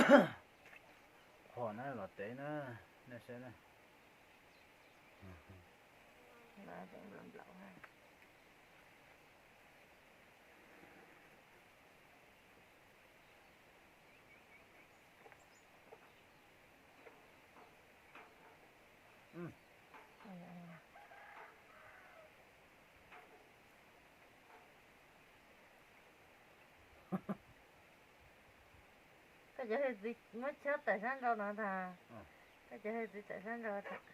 Qhuas na, los tev na, nej saib na. Koj cov hwj txwv muab chob tawm sab nraud no ntag. Koj cov hwj txwv tawm sab nraud tag.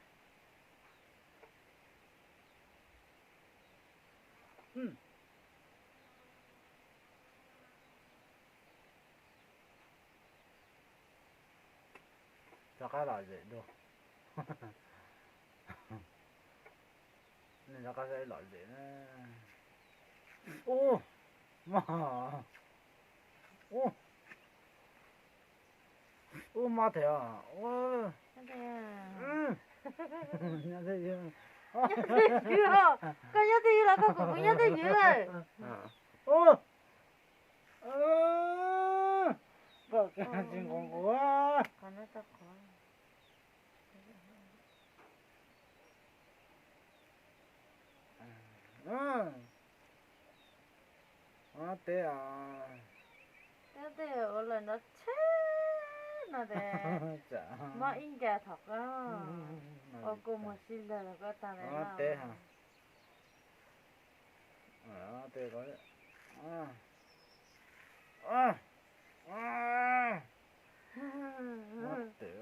Rov qab lom zem dua. Nej rov qab saib lom zem na. Ub, mas, ub, ub, mob thiab os. Nyob twj ywm. Koj nyob twj ywm los koj kom kuv nyob twj ywm lawm. Ub, koj tsis nquas nquas. Mob teb os. Mob teb ua lawm no tsheb no ces mob ib nca thaum koj ua kua muag sib lawg los koj tag li no. Mob teb os. Mob teb.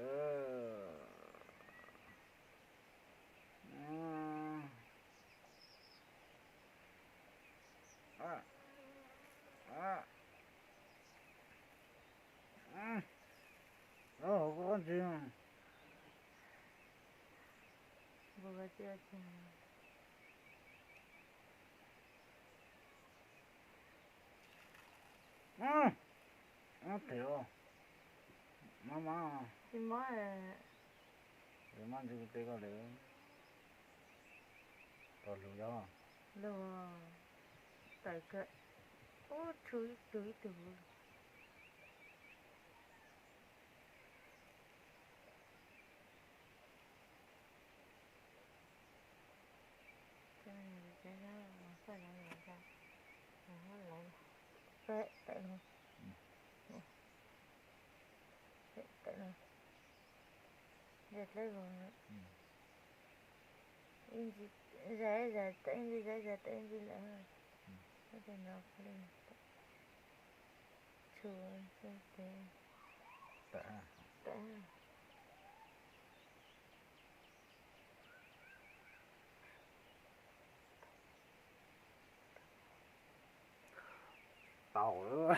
Mob thiab. Mob mob. Tsis mob. Mob ntsis kuv teb koj lawm. Tos lus yog. Lus tawm kawg. Ub, tshu ib tug ib tug. Tawm no. Tawm no. Ntawm dlawb vog no. Ib ntsis zais zais tawm, ib ntsis zais zais tawm, ib ntsis lawm. Tab sis no peb tshu xwb ces tawm. Tau lawm.